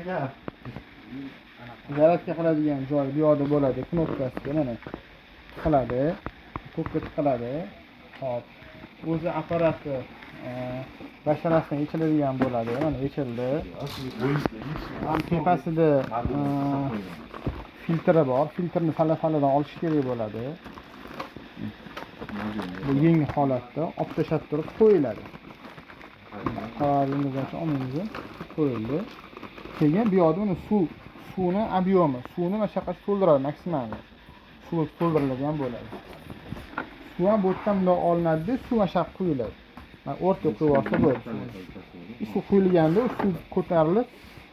Aka, zaryadka qiladigan joy bu yoqda bo'ladi, knopkasiga mana tiqiladi, tokka tiqiladi. Hop, o'zi apparati basharasidan yechiladigan bo'ladi. Mana yechildi. Ham tepasida filtri bor. Filtrni salla-salladan olish kerak bo'ladi. Bu yangi holatda olib tashlab turib qo'yiladi. Qog'ozimizdan olmaymiz, qo'yildi. Keyin bu yoqda uni suvni объем i, suvni mana shu yoqqa to'ldiradi maksimalni. Suv to'ldirilgan bo'ladi. Suv ham bu yerdan bundoq olinadi, suv mana shu yoqqa quyiladi. Mana o'rtaga qo'yib olsa bo'ladi suvni. Suv quyilganda u suv ko'tarilib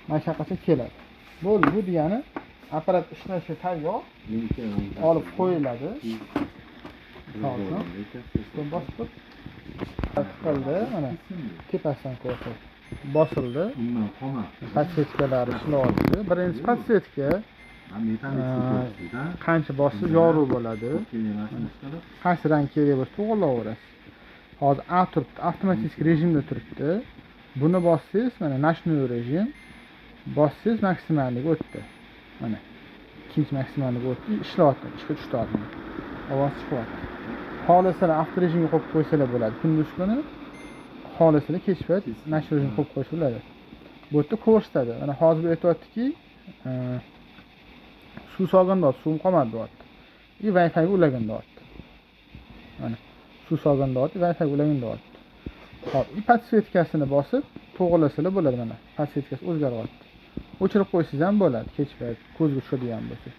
mana shu yoqqacha keladi. Bo'ldi, bu degani apparat ishlashga tayyor, olib qo'yiladi. Misol uchun, buni bosib tur. Tiqildi, mana tepasidan ko'rsat. Bosildi. Подсветка lari ishlayapti. Birinchi подсветка qancha bossangiz yorug' bo'ladi. Qaysi rang kerak bo'lsa to'g'irlaverasiz. Hozir A turibdi, avtomatik rejimda turibdi. Buni bossangiz, mana ночной rejim. Bossangiz maksimallik o'tdi. Mana ikkinchi maksimallik o'tdi, ishlayapti, ishga tushdi hozir. Ovoz chiqyapti. Xohlasalar avtorejimga qo'yib qo'ysalar bo'ladi. Kunduz kuni xohlasalar kech payt ночной rejimga qo'yib qo'ysa bo'ladi. Bu yerda ko'rsatadi. Mana hozir bu aytyaptiki, suv solgin deyapti, suvim qolmadi deyapti. И Wi-Fi ulagin deyapti. Mana suv solgin deyapti, Wi-Fi ulagin deyapti. Hop, и подсветка sini bosib to'g'irlasalar bo'ladi mana. Подсветка si o'zgaryapti. O'chirib qo'ysangiz ham bo'ladi, kech payt ko'zga tushadigan bo'lsa.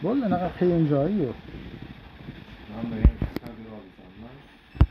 Bo'ldi, anaqa qiyin joyi yo'q.